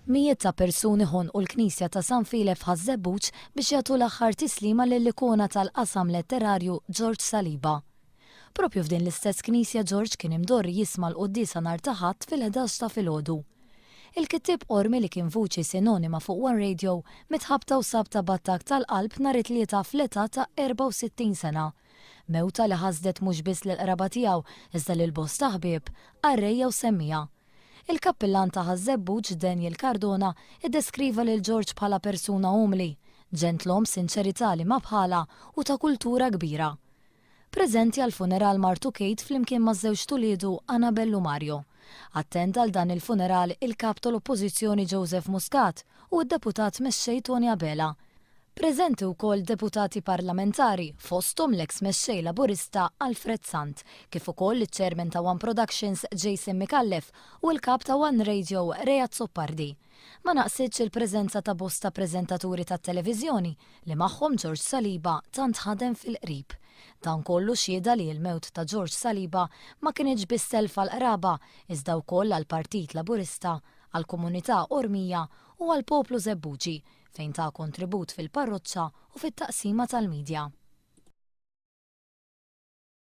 Mijiet ta' persuni ħonqu l-Knisja ta' San File f'Ħaż-Żebbuġ biex jagħtu l-aħħar tislima lill-ikona tal-qasam letterarju George Saliba. Propju f'din l-istess knisja George kien imdorri jisma' l-quddiesa nhar ta' Ħadd fil-11 ta' filgħodu. Il-kittieb Qormi li kien vuċi sinonima fuq One Radio miet ħabta u sabta b'attakk tal-qalb nhar it-Tlieta fl-età ta' 64 sena. Mewta li ħasdet mhux biss lill-qraba tiegħu iżda lil bosta ħbieb, qarrejja u semmiegħa. Il-kappillan ta' Ħaż-Żebbuġ, Daniel Cardona, iddeskriva lil George bħala persuna umli, ġentlom b'sinċerità li ma bħalha u ta' kultura kbira. Preżenti għall-funeral martu Kate flimkien maż-żewġt uliedu Annabelle u Mario. Attenda għal dan il-funeral il-Kap tal-Oppożizzjoni Joseph Muscat u d-Deputat Mexxej Toni Abela. Preżenti wkoll deputati parlamentari, fosthom l-eks Mexxej Laburista Alfred Sant, kif ukoll iċ-Chairman ta' One Productions Jason Micallef u l-Kap ta' One Radio Ray Azzopardi. Ma naqsitx il-preżenza ta' bosta preżentaturi tat-televiżjoni li magħhom George Saliba tant ħadem fil-qrib. Dan kollu xhieda li l-mewt ta' George Saliba ma kinitx biss telf għall-qraba, iżda wkoll għall-Partit Laburista, għall-komunità Qormija u għall-poplu Żebbuġi fejn ta kontribut fil-parroċċa u fit-taqsima tal-midja.